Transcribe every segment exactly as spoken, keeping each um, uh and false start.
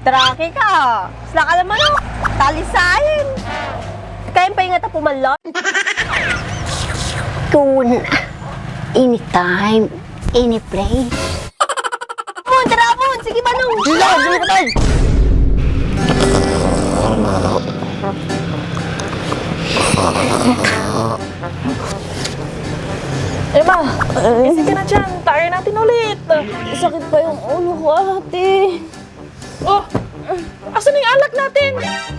Trake ka. Sila ka naman, oh. Talisain. Kaya pa nga tapumalon. Kun anytime, any place. Mon, tara, Mon. Sige, Manong. Sige, sige, patay. Emma, gising ka na dyan. Tayo natin ulit. Sakit pa yung ulo ko, ate. Oh, asan na yung alak natin?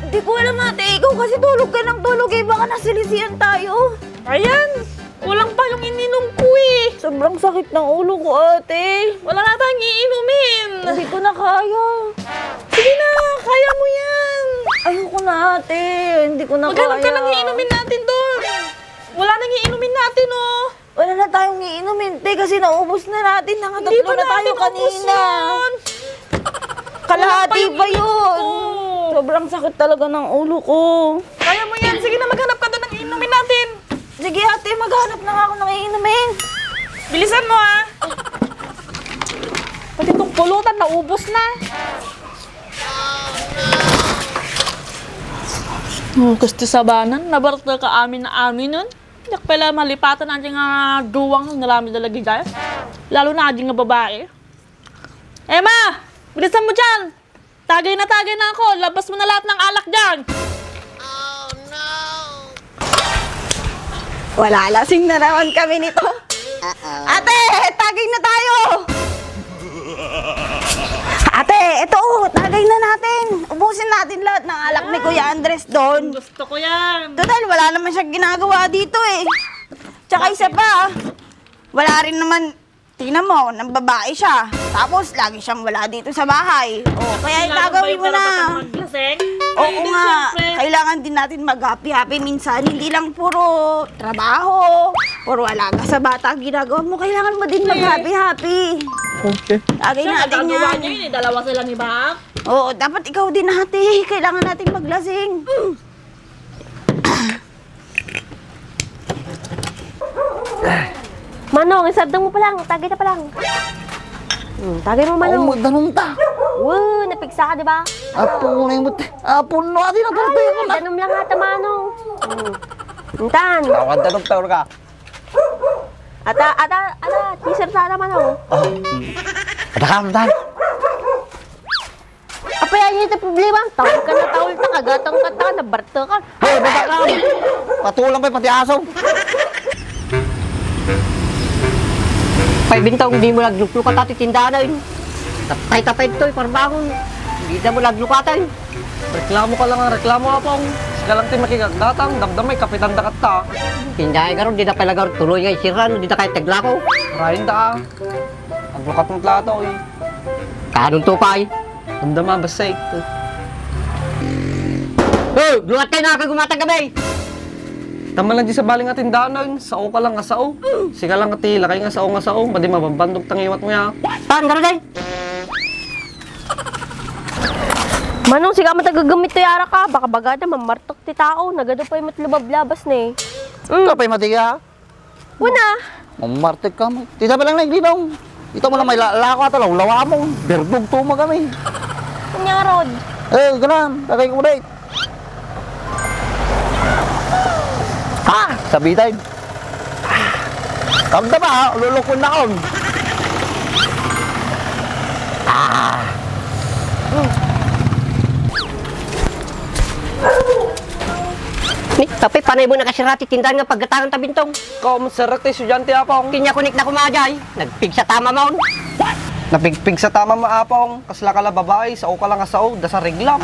Hindi ko alam, ate. Ikaw kasi tulog ka ng tulog eh. Baka nasilisian tayo. Ayan, kulang pa yung ininom ko eh. Sobrang sakit ng ulo ko, ate. Wala na tayong iinumin. Hindi ko na kaya. Sige na, kaya mo yan. Ayoko na, ate. Hindi ko na Maghanap ka kaya. ng iinumin natin doon. Wala nang iinumin natin, oh. Wala na tayong iinumin, te, kasi naubos na natin. Nakatatlo Hindi pa na tayo natin ubos kanina. yun. Kalahati Kulang pa pa yun. ito. Sobrang sakit talaga ng ulo ko. Kaya mo yan. Sige na, maghanap ka doon ng iinumin natin. Sige, ate, maghanap na nga ako ng iinumin. Bilisan mo, ha? Pati itong pulutan, naubos na. Hmm, gusto sabanan, nabarta ka amin na amin nun. Yak pala malipatan aja nga duwang nga rami talaga dyan. Lalo na aja nga babae. Emma! Bilisan mo dyan! Tagay na tagay na ako! Labas mo na lahat ng alak dyan! Wala, lasing na naman kami nito. Ate, tagay na tayo! Ate, ito, oh, tagay na natin. Ubusin natin lahat ng alak ni Kuya Andres doon. Gusto ko yan. Total, wala naman siya ginagawa dito eh. Tsaka isa pa, wala rin naman, tingnan mo, nang babae siya. Tapos, lagi siyang wala dito sa bahay. O, kaya Kailangan itagaw ba yung mo na. karapatan maglasing? Oo Ay, di, nga, siyempre. kailangan din natin mag-happy-happy minsan. Hindi lang puro trabaho, puro alaga sa bata ang ginagawa mo. Kailangan mo din Siyempre. mag-happy-happy. Okay. Lagi Siya, natin nagagawa yan. niya yun eh. Dalawa sila ni Bang. Oo, dapat ikaw din, ate. Kailangan natin maglasing. Manong, isardeng mo pa lang. Tagay ta pa lang. Hmm, tagay mo, Manong. Awan mo, danong ta. Woo, napigsa ka, di ba? Apo mo na yung buti. Apo no, adi na pala tayo na. Danong lang ata, Manong. Hmm. Intan. Tawag danong ta, ka. Ata, ata, ata, teaser ta, ata, Manong. Oh. Ada ka, Intan. Apay, ania ti problema? Taul ka na, taul ta, kagatang ka ta, nabarta ka. Hoy, baba ka! Patulang pa'y pati aso. Pay Bintong, di mo nagluklukat ti tindahan. Tapay-tapay to'y parbangon. Di na mo naglukatan. Reklamo ka lang ang reklamo, Apong. Sika lang ti makigaggatang, damdamay, kapitan da katta. Tindahan ka ron, di na pala garo tuloy nga isiran, di na kayo taglako. Rain da, ah. Aglukat mo plato, eh. Kanong tupay? Damdama, basta ito. Hoy! Luwat kayo, nakakagumatang kami! Tama lang di sa bali nga tindahan, sao ka lang nga sao. Sika lang nga ti, lakay nga sao nga sao, madi mabambandog tangiwat mo ya. Tan, garo day! Manong, sika matagagamit to yara ka, baka bagada, mamartok ti tao, nagado pa yung matlubablabas na eh. Mm. Ito pa'y matiga, ha? Una. Mamartik ka mo. Tita pa lang na, Glinong. Ito mo lang may la-, lako ata, lawlawa mo. Berbog to mo kami. Kanya rod. Eh, ganan. Lagay ko mo dahil. Ha? Sabi tayo. Kamta ba, ha? Lulukon na kon. Ah. Ni, tapi panay mo nakasirati tindahan nga paggatangan ta Bintong. Kom, serak ti estudiante, Apong. Kinya kunik na kumajay. Nagpigsa tama maon. Napigpigsa tama mo, Apong. Kasla ka la babae, sao ka lang nga sao, dasa reglam.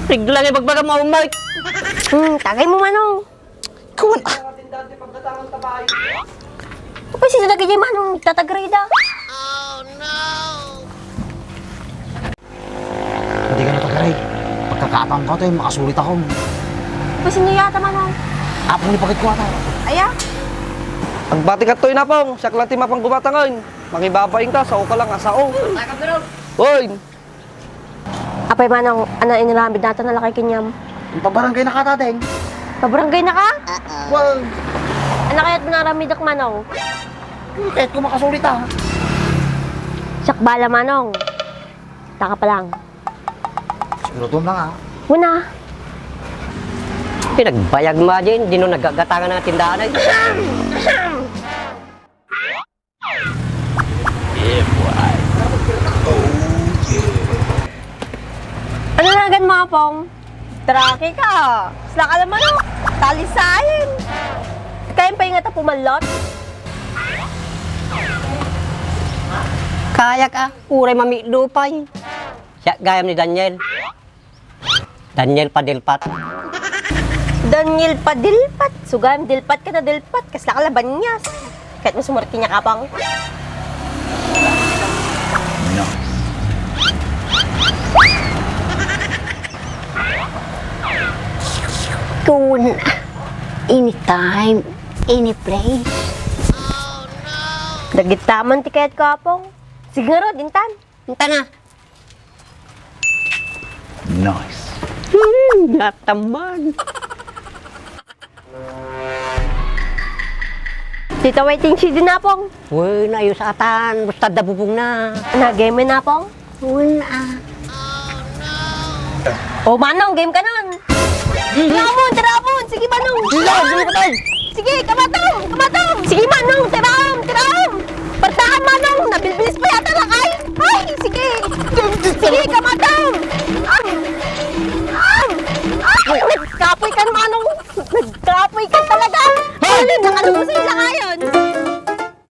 Regla nga ibagbaga mo, Mike. Hmm, tagay mo, Manong. Kuwan, ah. Apa sino lagi di Manong tatagray da? Hindi ka natagaray. Pagkakaapang ko ito, eh, makasulit ako. Uy, sino yata, Manong? Apong ni Pagit ko ata. Aya? Agbati ka to, Inapong. Siya lang ti mapanggumatangan. Mangibabaing ka, sao ka lang, asao. Uy! Apay, Manong, ano, inaramid natin na lakay kinyam? Pabarangay na ka, tateng. Pabarangay na ka? Well, Ano kaya't nararamid ak, Manong? Kahit ko makasulit, ah. Siak bala, Manong. Taka pa lang. Lutom lang, ah. Una. Pinagbayag mo, Jen. Di no nagagatangan ng tindahan ay. Ano nagan mo, Apong? Traki ka. Sila ka naman, oh. Talisayin. Kaya pa yung nga pumalot? Kayak, ah. Uray mamitlupay. Siya gayam ni Daniel. Daniel Padilpat. Daniel Padilpat? Sugam, dilpat ka na dilpat. Kasla ka labanyas. Kahit mo sumurot kanya kapang. Kun, anytime, any place. Dagitaman ti kayat ko, Apong. Sige nga, Rod, intan. Intan na. Nice. Hmm, nataman. Tita, waiting si Dinapong. Wen, ayos atan. Basta da bubong na. Nagay mo, Napong? Wen, ah. Oh, Manong, game ka nun. Tira mo, tira mo. Sige, Manong. Sige, sige, patay. Sige, kamatong, kamatong. Sige, Manong, tira